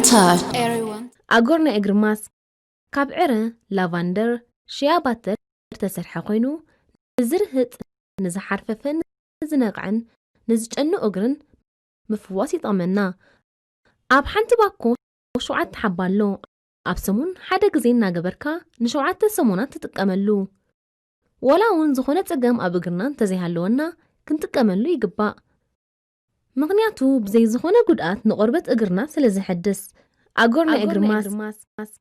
Star. ኣጎር ናይ እግሪ ማስክ ካብ ዕረ፣ ላቫንደር፣ ሽያ ባተር ዝተሰርሐ ኮይኑ፣ ንዝርህጥ፣ ንዝሓርፈፈን ንዝነቕዐን ንዝጨኑ እግርን ምፍዋስ ይጠቕመና። ኣብ ሓንቲ ባኮ ሸውዓተ ሓባ ኣሎ። ኣብ ሰሙን ሓደ ግዜ እናገበርካ ንሸውዓተ ሰሙናት ትጥቀመሉ። ዋላ እውን ዝኾነ ጸገም ኣብ እግርና እንተዘይሃለወና ክንጥቀመሉ ይግባእ። ምኽንያቱ ብዘይ ዝኾነ ጉድኣት ንቆርበት እግርና ስለ ዝሕድስ። ኣጎር ናይ እግሪ ማስክ።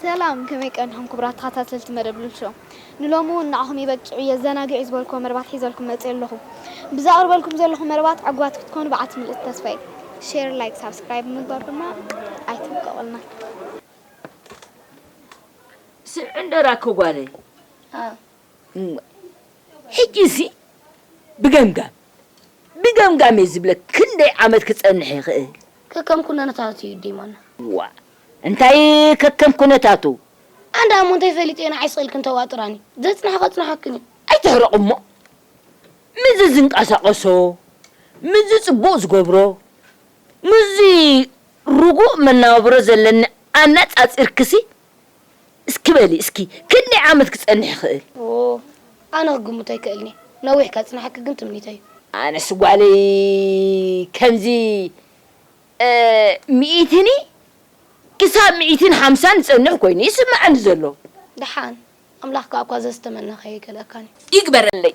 ሰላም፣ ከመይ ቀኒኹም ክቡራት ተኸታተልቲ መደብ ሉል ሾው? ንሎሚ እውን ንዓኹም የበቅዕ እየ ዘናግዕ ዝበልክዎ መደባት ሒዘልኩም መፅእ ኣለኹ። ብዛቕርበልኩም ዘለኹ መደባት ዕጉባት ክትኮኑ በዓቲ ምልእቲ ተስፋ እየ። ሼር፣ ላይክ፣ ሳብስክራይብ ምግባር ድማ ኣይትብቀቑልና። ስምዒ እንደራኪ ጓለይ። ሕጂ ሲ ብገምጋም ብገምጋም እየ ዝብለኪ፣ ክንደይ ዓመት ክጸንሕ ይኽእል? ከከም ኩነታቱ እዩ ዲማና። ዋ እንታይ ከከም ኩነታቱ? ኣንዳ እሞ እንታይ ፈሊጠ ንዓይ ስቕ ኢልክን ተዋጥራኒ። ዘጽንሐ ከጽንሐክን እዩ። ኣይትሕረቕ እሞ ምስዚ ዝንቀሳቐሶ ምስዚ ጽቡቕ ዝገብሮ ምስዚ ርጉእ መነባብሮ ዘለኒ ኣነጻጺርክሲ እስኪ በሊ እስኪ ክንደይ ዓመት ክጸንሕ ይኽእል? ኦ ኣነ ክግምቶ ኣይክእልኒ። ነዊሕ ከጽንሓኪ ግን ትምኒተይ እዩ። ኣነስ ጓለይ ከምዚ ሚኢትኒ ክሳብ ሚኢትን ሓምሳን ዝጸንሕ ኮይኑ ይስምዓኒ ዘሎ። ደሓን ኣምላኽ ከኣ እኳ ዘዝተመነኻዮ ኣይከልኣካን እዩ። ይግበረለይ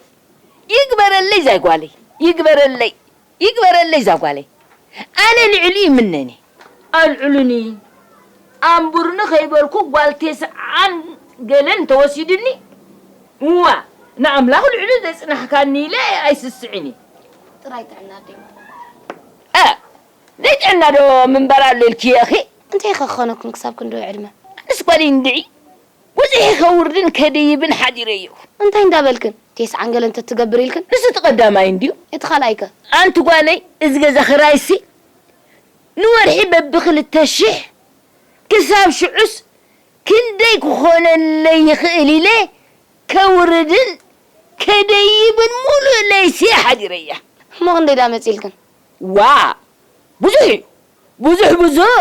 ይግበረለይ ዛይ ጓለይ ይግበረለይ ይግበረለይ ዛጓለይ ኣነ ልዕሊ ይምነኒ ኣልዕሉኒ ኣንቡርኒ ከይበልኩ ጓል ቴስዓን ገለን ተወሲድኒ እዋ ንኣምላኽ ልዕሉ ዘጽናሕካኒ ኢለ ኣይስስዕን እየ ጥራይ ጥዕና ኣደይ እ ዘይጥዕና ዶ ምንባር ኣሎ ኢልክዮ ኢኺ እንታይ ከኾነኩም ክሳብ ክንደዩ ዕድመ ኣንስ ጓለይ እንድዒ ወጺሐ ከውርድን ከደይብን ሓዲረዮ። እንታይ እንዳበልክን? ቴስዓን ገለን ተትገብር ኢልክን? ንሱ እቲ ቀዳማይ እንድዩ። እቲ ካልኣይከ? ኣንቲ ጓለይ እዚ ገዛ ክራይሲ ንወርሒ በብክልተ ሽሕ ክሳብ ሽዑስ ክንደይ ክኾነለይ ይኽእል ኢለ ከውርድን ከደይብን ሙሉእ ለይሲ ሓዲረያ። እሞ ክንደይ ዳ መጺልክን? ዋእ ብዙሕ እዩ ብዙሕ ብዙሕ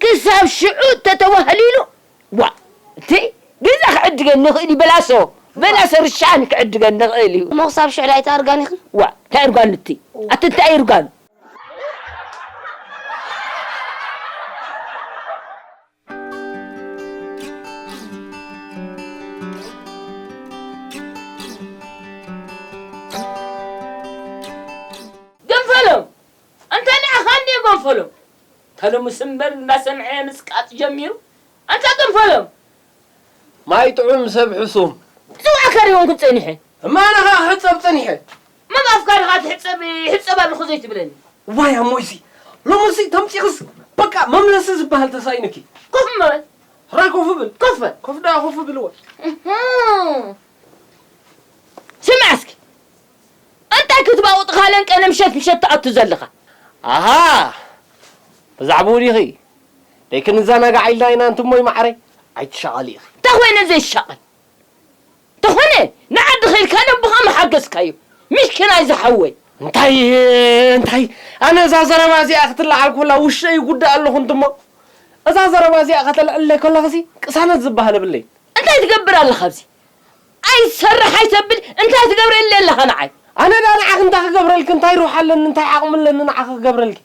ክሳብ ሽዑ ተተዋህሊሉ ዋእ እቲ ገዛ ክዕድገኒ ይኽእል እዩ በላሶ በላሶ ርሻን ክዕድገኒ ይኽእል እዩ እሞ ክሳብ ሽዑ ዳይ ተኣርጋን ኢኽን? ዋእ እንታይ እርጓን እቲ ኣቲ እንታይ እርጓን ገንፈሎም ኣንታ ንዓኻ እንድየ ገንፈሎም ተለሙስ እምበር እንዳሰምዐ ምስቃጥ ጀሚሩ ኣንታ ገንፈሎም ማይ ጥዑም ሰብ ሕሱም ዝዋዕካ ሪወንኩም ጸኒሐ እማነኻ ክሕጸብ ጸኒሐ መብ ኣፍካሪ ኻ ትሕጸብ ይሕጸብ ኣለኹ ዘይትብለኒ ዋይ ኣሞይሲ ሎምሲ ተምጺኽስ በቃ መምለሲ ዝበሃል ተሳኢንኪ ኮፍ እምበል ራይ ኮፍ ብል ኮፍ በል ኮፍ ደኣ ኮፍ ብልዎ ስምዓ እስኪ እንታይ ክትባውጥ ኻለን ቀነ ምሸት ምሸት ትኣቱ ዘለኻ ኣሃ ብዛዕባኡ ዲኺ ደይ ክንዘናጋዕ ኢልና ኢና እንትሞይ ማዕረይ ኣይትሻቐሊ ኢኺ እንታይ ኮይነ ዘይሻቐል ተኾነ ንዓዲ ኸይድካ ነቦኻ ምሓገዝካዮ ምሽክናይ ዝሓወይ እንታይ እንታይ ኣነ እዛ ዘረባ እዚኣ ክትለዓል ኮላ ውሽጠይ ይጉዳእ ኣለኹ እንትሞ እዛ ዘረባ እዚኣ ከተልዕለይ ከለኽሲ ቅሳነት ዝበሃል የብለይ እንታይ ትገብር ኣለኻ ኣብዚ ኣይሰርሕ ኣይተብል እንታይ ትገብረለይ ኣለኻ ንዓይ ኣነ ዳ ንዓኺ እንታይ ክገብረልኪ እንታይ ርውሓ ኣለኒ እንታይ ዓቕሚ ኣለኒ ንዓኺ ክገብረልኪ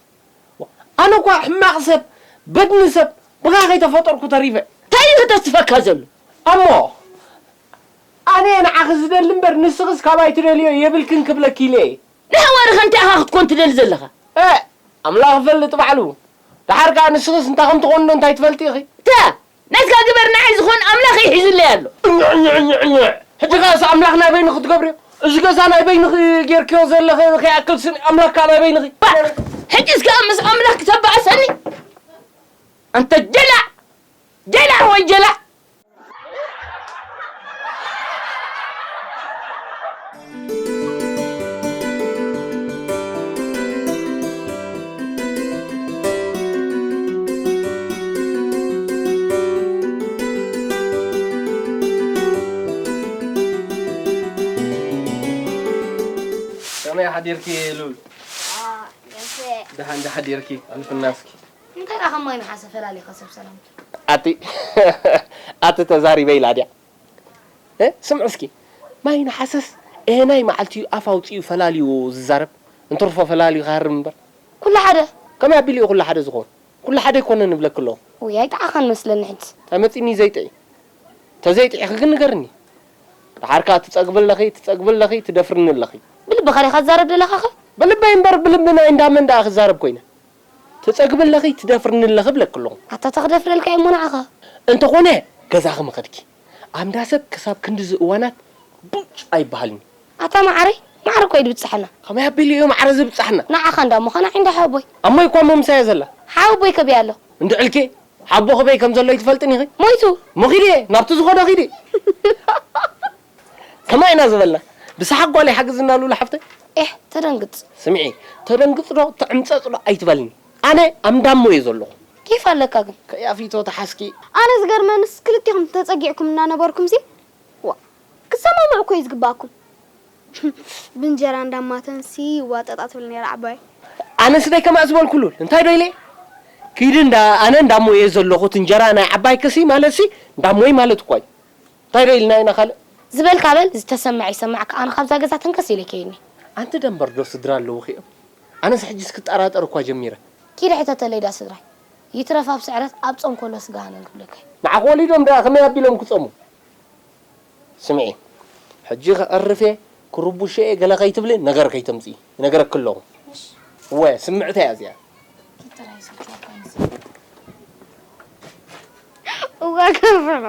ኣነ እኳ ሕማቕ ሰብ በድኒ ሰብ ብኻ ከይተፈጠርኩ ተሪፈ እንታይ እዩ ክተስፈካ ዘሎ እሞ ኣነ ንዓኺ ዝደሊ እምበር ንስኽስ ካባይ ትደልዮ የብልክን ክብለኪ ኢለ እየ ንሕዋርኸ እንታይ ኢኻ ክትኮን ትደሊ ዘለኻ ኣምላኽ ይፈልጥ ባዕሉ ደሓር ከኣ ንስኽስ እንታይ ከም ትኾንዶ እንታይ ትፈልጢ ኢኺ ተ ናትካ ግበር ንዓይ ዝኾን ኣምላኽ እዩ ሒዙለይ ኣሎ እኝዕኝዕኝዕ ሕጂ ከኣስ ኣምላኽ ናይ በይንኺ ትገብርዮ እዚ ገዛ ናይ በይንኺ ጌርክዮ ዘለኺ ከይኣክል ስኒ ኣምላኽ ከኣ ናይ በይንኺ ባ ሕጂ እስከ ምስ ኣምላኽ ክተባእሰኒ أنت جلع! جلع وين جلع؟ ከመይ ሓዲርኪ ሉል? ደሓን ዶ ሓዲርኪ? ኣልፍና እስኪ። እንታይ ደኣ ከም ማይ ነሓሰ ፈላሊኻ ሰብ ሰላምታ? ኣቲ ኣቲ ተዛሪበ ኢላ ድያ? እ? ስምዑ እስኪ። ማይ ነሓሰስ እሄናይ መዓልቲ እዩ ኣፍ ኣውጺኡ ፈላልዩ ዝዛረብ። እንትርፎ ፈላልዩ ክሃርም እምበር። ኩሉ ሓደ። ከመይ ኣቢሉ እዩ ኩሉ ሓደ ዝኾን? ኩሉ ሓደ ኣይኮነን እብለኪ ኣለኹ። ውይ ኣይጠዓኻን መስለኒ ሕጂ። እንታይ መጺኒ ዘይጥዒ? ተዘይጥዒኺ ግን ንገርኒ። ደሓር ከኣ ትጸግቢ ኣለኺ፣ ትጸግቢ ኣለኺ፣ ትደፍርኒ ኣለኺ። ብልብኻ ዲኻ ትዛረብ ዘለኻኸ? ብልበይ እምበር ብልቢ ናይ እንዳ መን ደኣ ክዛረብ ኮይነ? ትጸግቢ ኣለኺ፣ ትደፍርኒ ኣለኺ እብለኪ ኣለኹ። ኣታ ተኽደፍረልካ እየ እሞ ንዓኻ። እንተኾነ ገዛኺ ምኸድኪ። ኣብ እንዳ ሰብ ክሳብ ክንድዚ እዋናት ቡጭ ኣይበሃልን እዩ። ኣታ መዓረይ፣ ማዕረ እኮ እዩ ድብጽሓና። ከመይ ኣቢሉ እዩ ማዕረ ዝብጽሓና? ንዓኻ እንዳ እሞ ኸ ንዓይ እንዳ ሓወቦይ? ኣሞይ እኳ እሞ ምሳይ እያ ዘላ። ሓወቦይ ከ በይ ኣሎ? እንድዕልኪ፣ ሓቦኺ በይ ከም ዘሎ ኣይትፈልጥን ኢኺ? ሞይቱ። እሞ ኺዲ እየ፣ ናብቲ ዝኾዶ ኺዲ። ከማይ ኢና ዝበልና። ብሰሓቕ ጓል ይሓግዝና ሉላ ሓፍተይ። ኤህ፣ ተደንግጽ። ስምዒ፣ ተደንግጽ ዶ፣ ትዕምጸጽ ዶ ኣይትበልኒ። ኣነ ኣብ እንዳሞ እየ ዘለኹ። ኬፍ ኣለካ ግን። ከያፊቶ ተሓስኪ። ኣነ ዝገርመንስ ክልቴኹም ተጸጊዕኩም እናነበርኩምሲ፣ ዋ፣ ክትሰማምዑ እኮ እዩ ዝግባኣኩም። ብእንጀራ እንዳማተንሲ ይዋጠጣ ትብል ነይራ ዓባይ። ኣነስ ደይ ከማእ ዝበልኩ ሉል፣ እንታይ ዶ ኢለ? ኪዲ እንዳ፣ ኣነ እንዳሞ እየ ዘለኹ፣ እቲ እንጀራ ናይ ዓባይ ክሲ ማለትሲ እንዳሞይ ማለት እኳ እዩ። እንታይ ዶ ኢልና ኢና ካልእ? ዝበልካ በል፣ ዝተሰምዐ ይሰማዕካ። ኣነ ካብዛ ገዛ ተንከስ ኢለ ከይኒ። ኣንቲ ደንበር ዶ ስድራ ኣለውኺ እዮም? ኣነስ ሕጂስ ክጠራጠር እኳ ጀሚረ። ኪዲ ሕተተለይ ዳ ስድራይ። ይትረፍ ኣብ ስዕረት፣ ኣብ ጾም ኮሎ ስጋ ሃነን ክብለካ እዩ። ንዓኺ ወሊዶም ደኣ ከመይ ኣቢሎም ክጸሙ? ስምዒ፣ ሕጂ ከዕርፍ እየ፣ ክርቡሽ እየ ገለ ከይትብሊ ነገር ከይተምጽኢ። ይነገረኪ ኣለኹ። እወ፣ ስምዕተይ እያ እዚኣ። እዋ ከንፈሮ።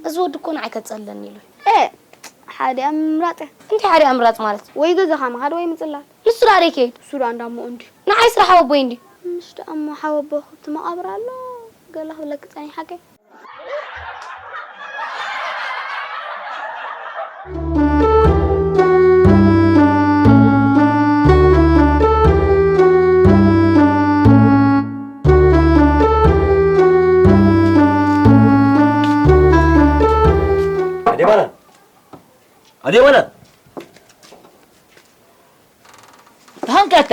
እዚ ወዲ እኮ ንዓይ ከጸልለኒ ኢሉ። ኤ፣ ሓዲኣ ምምራጽ እያ። እንታይ ሓዲኣ ምምራጽ ማለት? ወይ ገዛኻ ምኻድ ወይ ምጽላል። ንሱ ደኣ ደይ ከይድ? ንሱ ደኣ እንዳሞኡ እንድዩ። ንዓይ ስራሕ ሓወቦይ እንድዩ። ንሱ ደኣ እሞ ሓወቦ ክትመቓብር ኣሎ። ገለ ክብለኪ ጸኒሓ ከይ? ኣዴ ባና፣ ኣዴ ባና። ተሃንቀታ።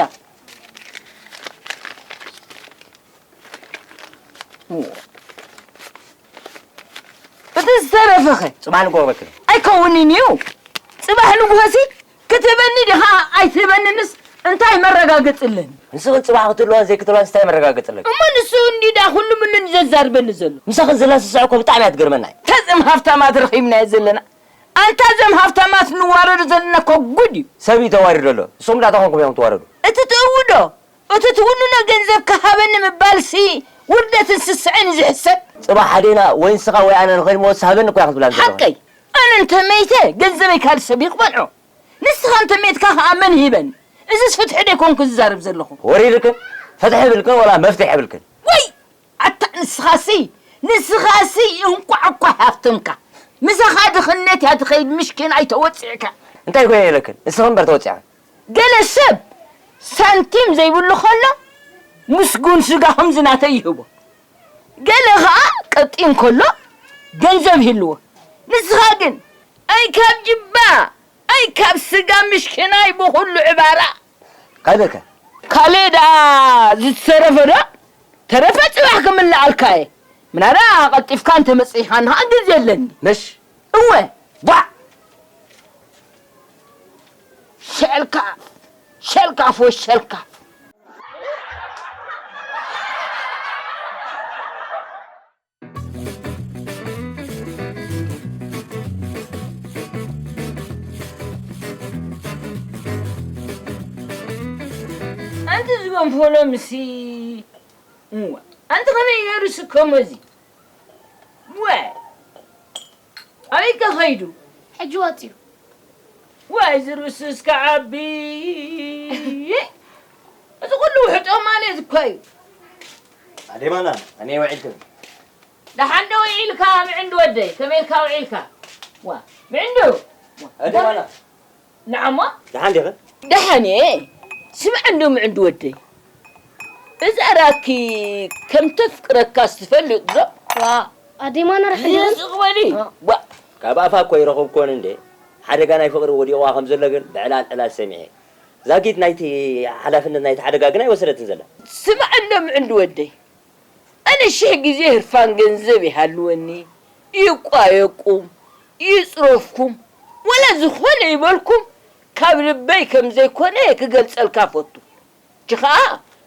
እቲ ዝተረፈኸ? ጽባሕ ንጎበክን። ኣይከውንን እዩ። ጽባሕ ንጉሆሲ ክትህበኒ ዲኻ ኣይትህበንንስ እንታይ መረጋገጺ ኣለኒ? ንስኽን ጽባሕ ክትህልዋን ዘይክትህልዋን እንታይ መረጋገጺ ኣለኒ? እሞ ንሱ እንዲ ደኣ ኩሉ ምሉን ዘዛርበኒ ዘሎ። ምሳኽን ዘለና ስስዕ እኮ ብጣዕሚ እያ ትገርመና። ተጽም ሃፍታማት ረኺብና ዘለና። ኣንታ እዞም ሃፍታማት ንዋረዱ ዘለና እኮ ጉድ እዩ። ሰብ እዩ ተዋሪዱ ኣሎ። ንስኹም ዳኣ ተኾንኩም ኢኹም ትዋረዱ። እቲ ትእውዶ፣ እቲ ትውንኖ ገንዘብ ክሃበኒ ምባልሲ ውርደትን ስስዕን እዩ ዝሕሰብ። ጽባሕ ሓዴና ወይ ንስኻ ወይ ኣነ ንኸይድ መወሲ ሃበኒ እኮ ኢኻ ክትብላ ዘለኻ። ሓቀይ። ኣነ እንተ መይተ ገንዘበይ ካልእ ሰብ ይቕበልዖ። ንስኻ እንተ መይትካ ኸኣ መን ይህበኒ? እዝስ ፍትሒ ደይኮንኩ ዝዛረብ ዘለኹ። ወሪድክን? ፍትሒ ይብልክን ወላ መፍትሒ ይብልክን? ወይ! ኣታ ንስኻሲ፣ ንስኻሲ እንቋዕ እኳ ሃብተምካ። ምሳኻ ድኽነት እያ ትኸይድ፣ ምሽኪን ኣይተወጺዕካ። እንታይ ኮይነ ኢለክን? ንስኺ እምበር ተወጺዕክን። ገለ ሰብ ሳንቲም ዘይብሉ ከሎ፣ ምስጉን ስጋ ከምዚ ናተይ ይህቦ። ገለ ኸኣ ቀጢን ከሎ፣ ገንዘብ ይህልዎ። ንስኻ ግን፣ ኣይ ካብ ጅባ፣ ኣይ ካብ ስጋ ምሽኪናይ ብኹሉ ዕባራ። ካበከ? ካልእ ደኣ ዝተረፈ ዶ? ተረፈ ጽባሕ ክምልኣልካ እየ። ምናዳ ቀልጢፍካ እንተመጺእካ ንኸኣ ግዜ ኣለኒ። ነሽ? እወ። ቧዕ! ሸልካፍ! ሸልካፍ ወይ ሸልካፍ! ኣንቲ ዝጎንፎ ሎምሲ፣ እዋ፣ ኣንቲ ከመይ ገይሩ ስከሞ እዚ? ወ፣ ኣበይ ከ ኸይዱ? ሕጂ ወጺኡ። ዋይ፣ እዚ ርእሱ እስከ ዓቢ። እዚ ኩሉ ውሕጦ ማለት እኮ እዩ። ኣዴማና፣ ኣነ ውዒልክን? ደሓን ዶ ውዒልካ ምዕንዱ ወደይ? ከመይ ኢልካ ውዒልካ? ዋ፣ ምዕንዱ! ኣዴማና። ንዓሞ? ደሓን ዲኺ? ደሓን እየ። ስምዐ እንዶ ምዕንዱ ወደይ። እዛ ራኪ ከም ተፍቅረካስ ትፈልጥ ዶ? ዋ፣ ኣዴማና ደሓን ዲኺ? ስቕ በሊ። ዋ። ዋ። ካብ ኣፋ እኮ ይረኸብኩዎን እንዴ። ሓደጋ ናይ ፍቕሪ ወዲቑዋ ከም ዘሎ ግን ብዕላል ዕላል ሰሚዐ። ዛጊት ናይቲ ሓላፍነት ናይቲ ሓደጋ ግን ኣይወሰደትን ዘላ። ስምዐ እንዶ ምዕንዱ ወደይ። ኣነ ሽሕ ግዜ ህርፋን ገንዘብ ይሃልወኒ፣ ይቋየቁም፣ ይጽረፍኩም፣ ወላ ዝኾነ ይበልኩም፣ ካብ ልበይ ከም ዘይኮነ ክገልጸልካ ፈቱ። እቺ ኸኣ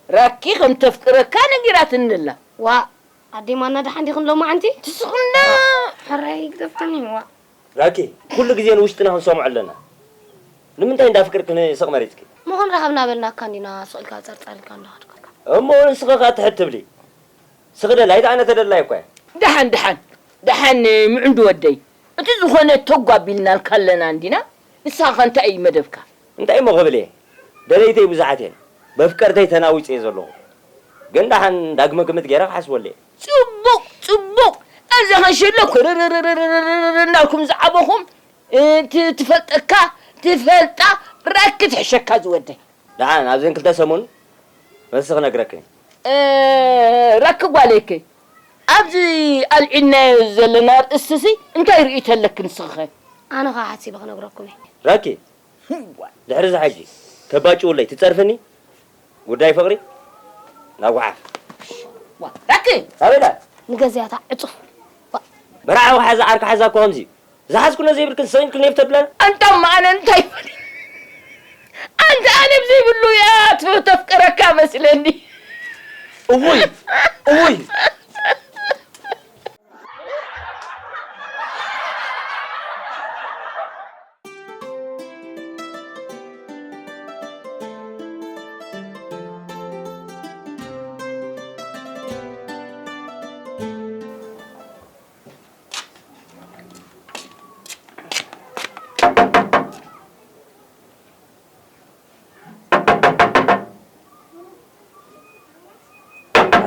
ራኪ ከም ተፍቅረካ ነጊራትኒ ኣላ። ዋእ፣ ኣዴ ማና ደሓን ዲኽን ሎማዓንቲ? ትስኽና። ሕራይ ግደፍካኒ፣ ዋእ። ራኪ፣ ኩሉ ግዜ ንውሽጥና ክንሰምዖ ኣለና። ንምንታይ እንዳ ፍቅርኪ ንስቕ መሪጽኪ? እሞ ክንራኸብ እናበልናካ እንዲና ስቕ ኢልካ ጸርጸር ኢልካ እንዳኸድካካ። እሞ ንስኺ ኸኣ ትሕት ትብሊ። ስኽደላይ ኣነ ተደላይ እኮ እየ። ደሓን፣ ደሓን፣ ደሓን ምዕንዱ ወደይ። እቲ ዝኾነ ተጓ ቢልናልካ ኣለና እንዲና። ንስኻ ኸ እንታይ እዩ መደብካ? እንታይ እሞ ክብል እየ? ደለይተይ ብዙሓት እየን። በፍቀርተይ ተናዊጸ እየ ዘለኹ። ግን ደሓን ዳግመ ግምት ገይረ ክሓስበሉ እየ። ጽቡቕ፣ ጽቡቕ። ኣብዛ ኸንሸሎ ኮረረረረረረ እናልኩም ዝዓበኹም፣ እ፣ ት-፣ ትፈልጠካ፣ ትፈልጣ ራኪ ትሕሸካ ዝወደይ። ደሓን ኣብዘን ክልተ ሰሙን መልሲ ክነግረክን። እ፣ ራኪ ጓለይከ፣ ኣብዚ ኣልዒልናዮ ዘለና ኣርእስትሲ እንታይ ርእይቶ ኣለኪ ንስኺኸ? ኣነ ኸኣ ሓሲበ ክነግረኩም እየ። ራኪ፣ ድሕሪ እዚ ሕጂ ከባጭውለይ ትጸርፍኒ? ጉዳይ ፍቕሪ ናብ ጓሓፍ። ዋ፣ ራኪ! ኣበይ ኢላ? ንገዛያታ ዕጹፍ። ዋ። መርዓዊ ሓዛ ዓርኪ ሓዛ እኮ ከምዚ እዩ። ዝሓዝኩ ነዘይብልክን ስቕ ኢልክን ኔፍ ተብለን። ኣንታ እማ ኣነ እንታይ ይፈልጥ? ኣንታ ኣነ ብዘይብሉ እያ ት-፣ ተፍቅረካ መስለኒ። እውይ፣ እውይ።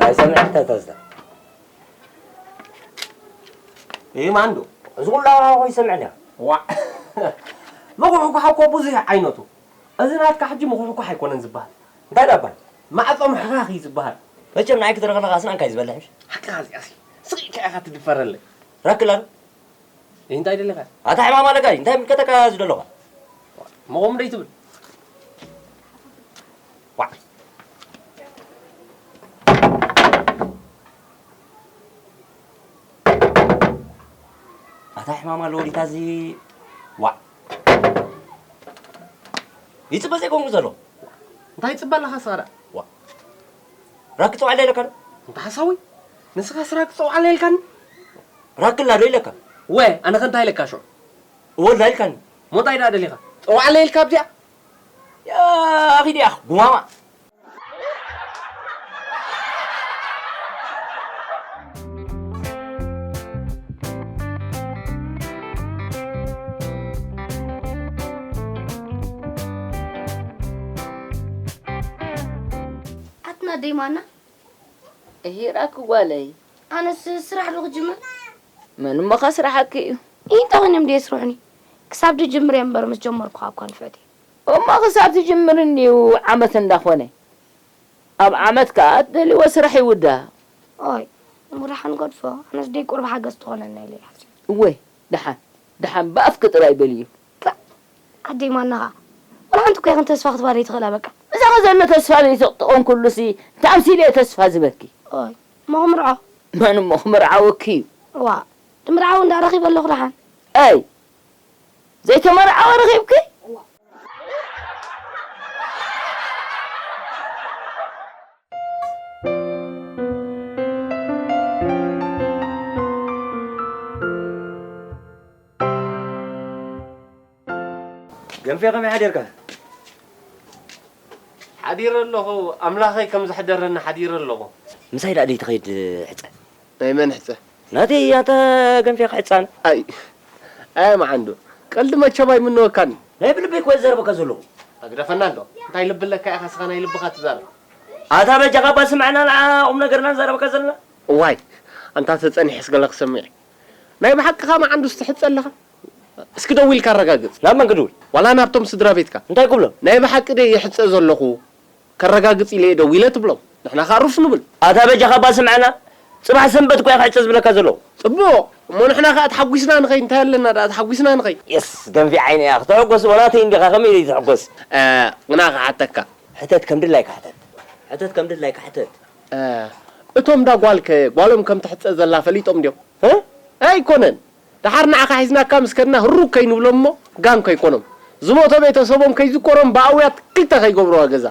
ኣይሰምዕን ተተዝተ። ይህ ማን ዶ? እዚ ኩሉ ሃዋሁ ይሰምዕን እያ። ዋዕ። ምኹሕኳሕ እኮ ብዙሕ ዓይነቱ። እዚ ናትካ ሕጂ ምኹሕኳሕ ኣይኮነን ዝበሃል። እንታይ ደኣ እባ? ማዕጾ ምሕኻኽ እዩ ዝበሃል። መቸም ንዓይ ክትርኢ ከለኻ ኣስናንካ እዩ ዝበልሕ፣ ምሽ? ሓቅኻ እዚኣሲ። ስቕ ኢልካ ኢኻ ትድፈረለይ። ራክላ ዶ? እንታይ ደሊኻ? ኣታ ሕማም ኣለካ፣ እንታይ ምልከተካ እዚ ደለኻ? መቆም ደይ ትብል? ዋዕ። ኣታ ሕማም ኣሎ ወዲታ እዚ። ዋዕ። ይጽበ ዘይኮንኩ ዘሎ። እንታይ ይጽበ ኣለኻ ስኻ ደኣ? ዋዕ። ራኪ ጸውዓለይ ኢለካ ዶ? እንተ ሓሳዊ፣ ንስኻስ ራኪ ጸውዓለይ ኢልካኒ? ራኪ ኣላ ዶ ኢለካ? ወ፣ ኣነ ኸ እንታይ ኢለካ ሽዑ? እወ ኣላ ኢልካኒ። እሞ እንታይ ደኣ ደሊኻ? ጸውዓለይ ኢልካ ኣብዚኣ? ያ፣ ኣኺ ዲኣ፣ ጉማማ። ኣትና ደይማና። እሂ ራኪ ጓለይ። ኣነስ ስራሕ ዶ ክጅምር? መን እሞኻ ስራሓኪ እዩ? እንታይ ኮይኖም ድየ ስርሑኒ? ክሳብ ድጅምር እየ እምበር ምስ ጀመርኩ እኳ ንፍዕቲ። እሞ ክሳብ ትጅምር እንድዩ ዓመት እንዳኾነ። ኣብ ዓመት ከኣ እትደልይዎ ስራሕ ይውዳእ። ኦይ፣ እሞ ደሓን ገድፎ። ኣነስ ደይ ቁሩብ ሓገዝ ትኾነና ኢለ እየ ሓሲበ። እወ፣ ደሓን፣ ደሓን ብኣፍኪ ጥራይ በልዮ። ካ-፣ ኣደይ ማናኻ። ወላ ሓንቲ እኮ ይኹን ተስፋ ክትባ ዘይትኽእላ በቃ። እዛ ኸ ዘሎ ተስፋ ዘይተጠቐምኩሉሲ፣ እንታይ ኣምሲለ እየ ተስፋ ዝበኪ? ኦይ፣ እሞ ክምርዖ? መን እሞ ክምርዓወኪ እዩ? እዋ፣ ድምርዓዊ እንዳ ረኺበ ኣለኹ ደሓን። ኣይ፣ ዘይተመርዓወ ረኺብኪ? እዋ። ገንፌ ከመይ ሓዲርካ? ሓዲረ ኣለኹ፣ ኣምላኸይ ከም ዘሕደረኒ ሓዲረ ኣለኹ። ምሳይ ደኣ ደይትኸይድ ሕጸ? ናይ መን ሕጸ? ናተይ ኣታ ገንፌ ክሕጻን። ኣይ፣ ኣይ መዓንዶ፣ ቀልዲ መቸም ኣይምነወካን። ናይ ብልበይ እኮ እየ ዝዛረበካ ዘለኹ። ኣግደፈና ኣሎ። እንታይ ልቢ ኣለካ ኢኻ ስኻ ናይ ልብኻ ትዛረብ? ኣታ በጃኻ እባ ስምዐና ንዓ ቁም ነገርና ንዛረበካ ዘለና። እዋይ፣ ኣንታ ተጸኒሐስ ገለ ክሰምዕ። ናይ ብሓቂ ከማን ዓንዱስ ትሕጸ ኣለኻ? እስኪ ደዊልካ ኣረጋግጽ። ናብ መን ክድውል? ዋላ ናብቶም ስድራ ቤትካ። እንታይ ክብሎም? ናይ ብሓቂ ደይ ይሕጸ ዘለኹ? ከረጋግጽ ኢለ እየ ደዊለ ትብሎም። ንሕና ከኣ ሩፍ ንብል። ኣታ በጃኻ እባ ስምዐና፣ ጽባሕ ሰንበት እኮ እየ ክሕጸ ዝብለካ ዘለኹ። ጽቡቕ። እሞ ንሕና ከኣ ተሓጒስና ንኸይ፣ እንታይ ኣለና ደኣ ተሓጒስና ንኸይ። የስ፣ ገንፊ ዓይኒ እያ ክትሕጎስ፣ እሞ ናተይ እንዲኻ ከመይ ኢለ ትሕጎስ? እ፣ ግና ክሓተካ። ሕተት ከም ድላይካ ሕተት። ሕተት ከም ድላይካ ሕተት። እ፣ እቶም ዳ ጓልከ፣ ጓሎም ከም ትሕጸ ዘላ ፈሊጦም ድዮም? እ? ኣይኮነን። ደሓር ንዓኻ ሒዝናካ ምስ ከድና ህሩግ ከይንብሎም እሞ ጋን ከይኮኖም። ዝሞተ ቤተሰቦም ከይዝከሮም ብኣውያት ክልተ ከይገብርዋ ገዛ።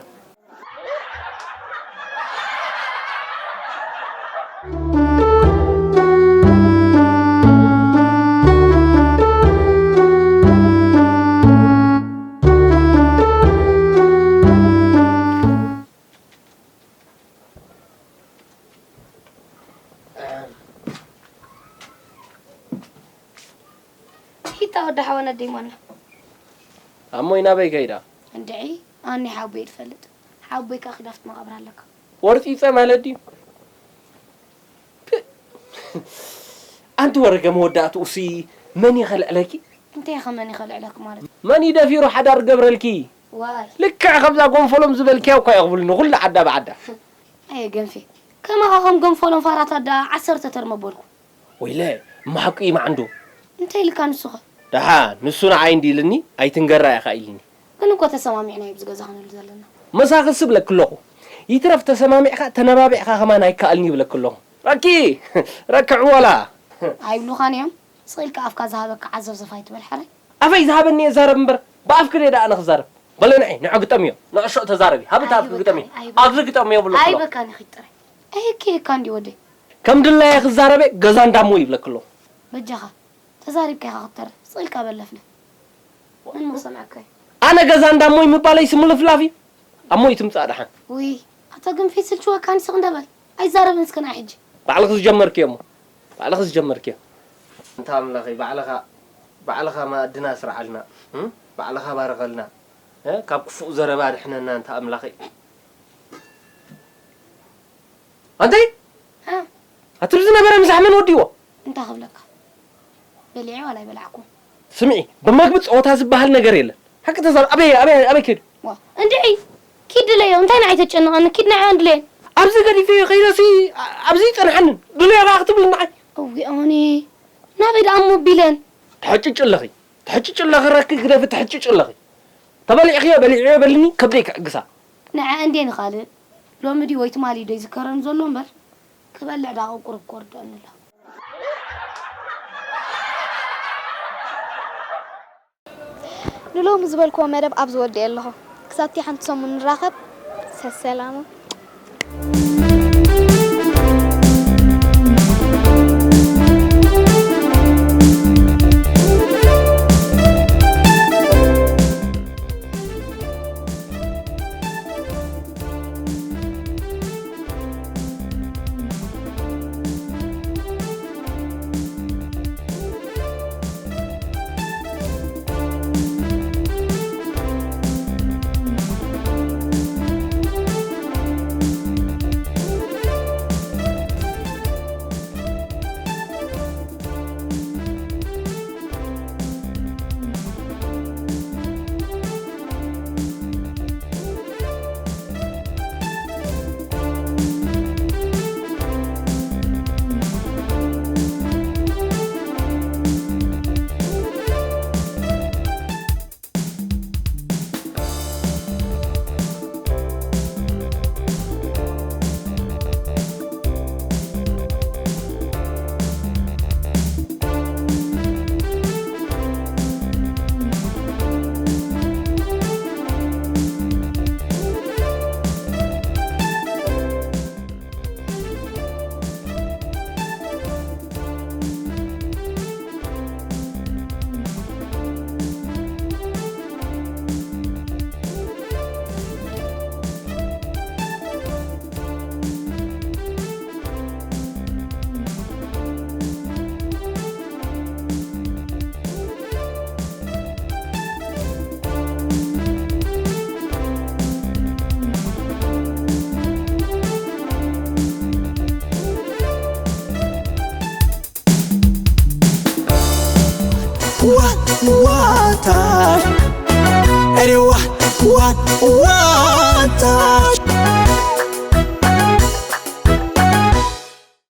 ሂታ ወዲ ሓወን ኣደይ ማና። ኣሞይ ናበይ ከይዳ? እንድዒ፣ ኣኒ ሓቦይ ትፈልጥ። ሓቦይ ከኣ ኪዳፍት መቓብር ኣለካ። ወርጺጸ ማለት ድዩ? ፕእ! ኣንቲ ወረገ መወዳእትኡሲ መን እዩ ከልዕለኪ? እንታይ ኢኻ መን እዩ ከልዕለኪ ማለት? መን እዩ ደፊሩ ሓዳር ገብረልኪ? ዋይ። ልክዕ ከምዛ ጎንፎሎም ዝበልክያ እኳ እዩ ክብሉኒ፣ ኩሉ ዓዳ ብዓዳ። ኣየ ገንፌ፣ ከማኻ ከም ጎንፎሎም ፋራታት ደኣ ዓሰርተ ተርመ በልኩ። ወይለ፣ እሞ ሓቁ እዩ መዓንዱ። እንታይ ኢልካ ንሱኸ? ደሓ፣ ንሱ ንዓይ እንዲ ኢልኒ፣ ኣይትንገራ ኢኻ ኢልኒ። ግን እኮ ተሰማሚዕና እዩ ኣብዚ ገዛ ክንህሉ ዘለና። መሳኺ ስብለኪ ኣለኹ። ይትረፍ ተሰማሚዕካ፣ ተነባቢዕካ ከማን ኣይከኣልን ይብለኪ ኣለኹ። ረኪ፣ ረክዕ ወላ። ኣይብሉኻን እዮም። ስቕ ኢልካ ኣፍካ ዝሃበካ ዓዘፍዘፍ ኣይትበል ሕራይ። ኣፈይ ዝሃበኒ እየ ዛረብ እምበር፣ ብኣፍኪ ድየ ደኣ ኣነ ክዛረብ? በለ ንዒ፣ ንዑ ግጠምዮ። ንዕሾ ተዛረቢ። ሃቢ እታ ኣፍኪ ግጠምዮ። ኣይበቃን፣ ኣይበቃን። ኣብዚ ግጠምዮ ብለኪ ኣለኹ። ኣይበቃን ኢኺ ጥራይ። ኣየከየካ እንዲ ወደይ። ከም ድላየ ክዛረበ ገዛ እንዳሞ ይብለኪ ኣለኹ። በጃኻ፣ ተዛሪብካ ኢኻ ክትተርፍ። ስቕ ኢልካ በል ለፍልፍ። መን ምሰምዐካ እዩ? ኣነ ገዛ እንዳሞይ ምባለይ ስምልፍላፍ እዩ? ኣሞይ ትምጻእ ደሓን። ውይ፣ ኣታ ግን ፊት ስልችወካኒ ስቕ እንዳ በል። ኣይዛረብን እስከ ንዓይ ሕጂ። ባዕልኺ ዝጀመርክዮ እሞ። ባዕልኺ ዝጀመርክዮ። እንታ ኣምላኸይ፣ ባዕልኻ፣ ባዕልኻ መኣድና ስርዓልና። እም? ባዕልኻ ባርኸልና። እ? ካብ ክፉእ ዘረባ ኣድሕነና እንታ ኣምላኸይ። ኣንተይ? እ? ኣቲ ዝነበረ ምሳሕ መን ወዲዎ? እንታይ ክብለካ? በሊዐ ዋላ ኣይበላዕኩ። ስምዒ፣ ብመግቢ ጸወታ ዝበሃል ነገር የለን። ሓቂ ተዛረብ። ኣበይ፣ ኣበይ፣ ኣበይ ከይዱ? ዋ፣ እንድዒ፣ ኪድ ድለዮ። እንታይ ንዓይ ተጨንቐኒ? ኪድ ንዓይ እንድለየን። ኣብዚ ገዲፈዮ ከይደሲ፣ ኣ-፣ ኣብዚ ይጸንሓንን። ድለዮ ከኣ ክትብል ንዓይ። እዊ፣ ኣነ ናበይ ደኣ እሞ ቢለን? ትሕጭጭ ኣለኺ። ትሕጭጭ ኣለኺ፣ ረኪ ግደፊ፣ ትሕጭጭ ኣለኺ። ተበሊዕኽዮ፣ በሊዕዮ በልኒ፣ ከብደይ ክዕግሳ። ንዓ እንዴ ንኻልእ። ሎሚ ድዩ ወይ ትማሊ ዶ ይዝከረኒ ዘሎ እምበር፣ ክበልዕ ደኣ ቁሩብ ክወርደኒ ኣሎ። ንሎሚ ዝበልክዎ መደብ ኣብዚ ወዲኤ ኣለኹ። ክሳብቲ ሓንቲ ሰሙን ንራኸብ። ሰሰላሙ። One, one touch. Any one, one, one touch.